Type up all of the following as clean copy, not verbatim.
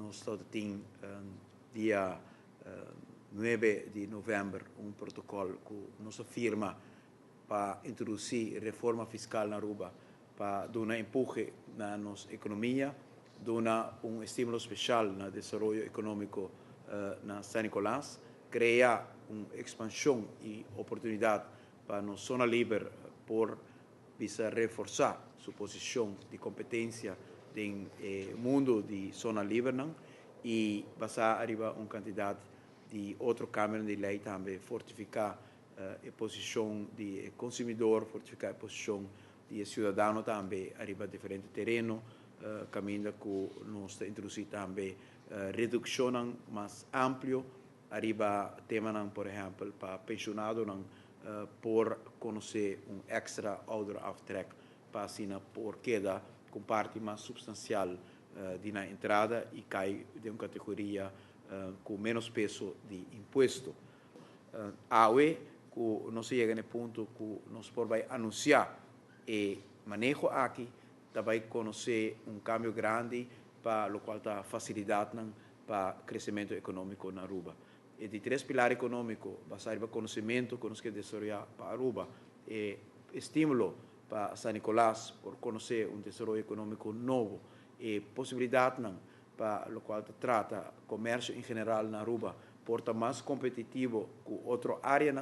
Nos tin dia 9 di november un protocol cu nos a firma pa introduci reforma fiscal na Aruba, pa duna empuhe na nos economia, duna un estimulo special na desaroyo economico na San Nicolas, crea un expansion y oportunidad pa nos zona liber por bisa reforsa su posicion di competencia den mundo di zona liber y basa ariba un cantidad di otro cambio di ley tambe, fortifica e posicion di consumidor, fortifica e posicion di ciudadano tambe ariba diferente tereno, caminda cu nos ta introduci tambe reduccion mas amplio ariba tema, por ehempel, pa pensionado por conoce un extra ouderaftrek pa asina por keda cu parti mas substancial di na entrada y cay den un categoria cu menos peso di impuesto. Awe, cu nos a yega na e punto cu nos por bay anuncia e maneho aki, tambe conoce un cambio grandi pa locual ta facilidad pa crecemento economico na Aruba. E di tres pilar economico, basa riba conocemento cu nos kier desaroya pa Aruba, e estimulo pa San Nicolas por conoce un desaroyo economico nobo y posibilidad pa locual ta trata comercio en general na Aruba por ta mas competitivo cu otro area,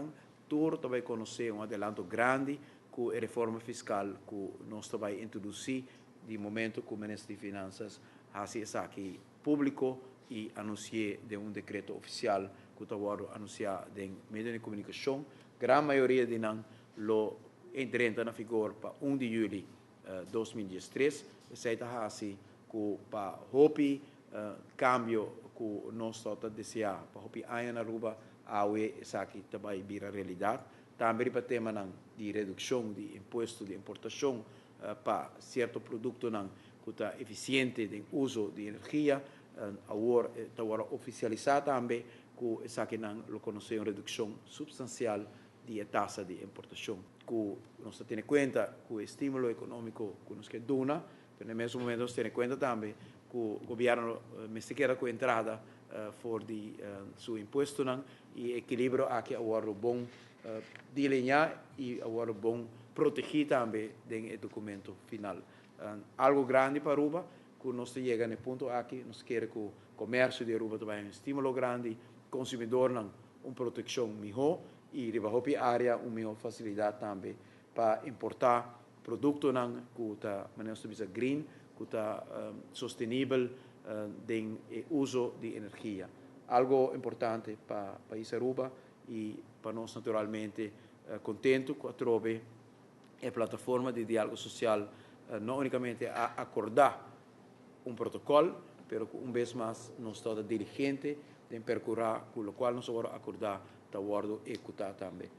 tur tambe conoce un adelanto grandi cu e reforma fiscal cu nos ta bay introduci di momento cu e Minister di Finanzas haci esaki publico y anuncia den un decreto oficial cu ta wordo anuncia den medio di comunicacion. Gran mayoria di nan lo entra na vigor pa 1 di juli 2013. Esey ta asina cu pa hopi cambio cu nos ta desea pa hopi aña na Aruba, awe esaki tambe bira realidad. Tambe pa tema di reduccion di impuesto di importacion pa cierto producto cu ta eficiente den uso di energia, awor ta oficialisa tambe cu esaki lo conoce un reduccion substancial di tasa di importacion. Cu nos ta tene cuenta cu e estimulo economico cu nos kier duna, ma na mes momento nos ta tene cuenta tambe cu gobierno mester keda cu entrada for di su impuesto y ekilibrio aki a wordo bon delinea y a wordo bon protegi tambe den documento final. Algo grandi pa Aruba, cu nos a yega na e punto aki, nos kier cu comercio di Aruba tambe un estimulo grandi, consumidor un proteccion miho y riba hopi area un miho facilidad tambe pa importa producto cu ta, manera bisa, green, cu ta sostenibel den uso di energia. Algo importante pa pais Aruba y pa nos, naturalmente, contento cu atrobe e plataforma di dialogo social no unicamente a acorda un protocol, pero un bes mas nos ta diligente den percura cu locual nos a acorda ta wordo ehecuta tambe.